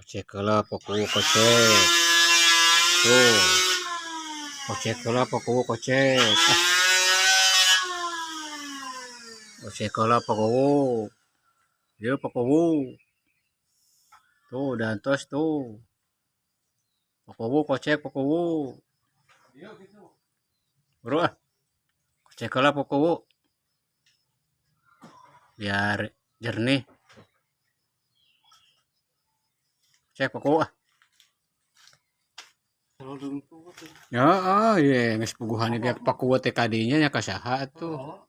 Kocek heula pakuwu kocek. Tuh. Kocek heula pakuwu kocek. Ah. Kocek heula pakuwu. Ieu pakuwu. Tuh dantos tuh. Pakuwu kocek pakuwu. Bro ah. Kocek heula pakuwu. Biar jernih. Cek pakuwu ah. Ya, oh, iya, geus puguhan ge pakuwu teh kadinya nya ka saha atuh.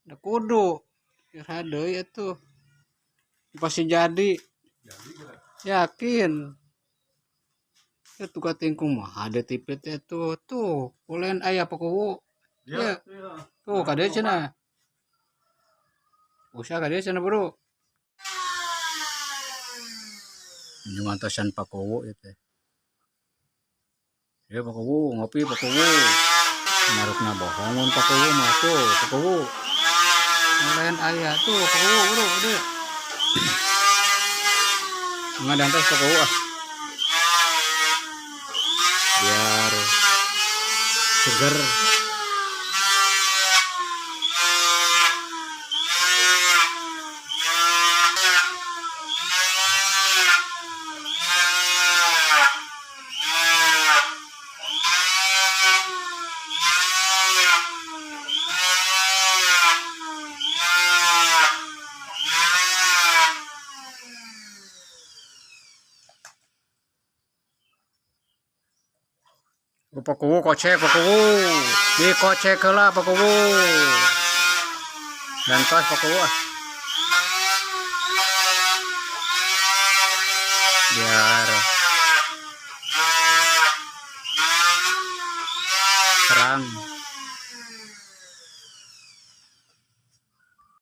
Da kudu. Iraha deui atuh. Pasti jadi. Yakin. Itu kating kumaha deui TV teh tuh. Tuh, ulen aya pakuwu. Ya. Tuh, kadieu cenah. Usah kadieu cenah, Bro. Ini ngantosan pakuwu ieu teh. Ya pakuwu, ngopi pakuwu. Marukna bohong mun pakuwu mah tuh, pakuwu. Lain aya tuh pakuwu, Bro, udah. Ngadantos pakuwu ah. Biar seger. Pakuwu kocek pakuwu. Dikocek heula pakuwu. Dantos pakuwu ah. Biar terang.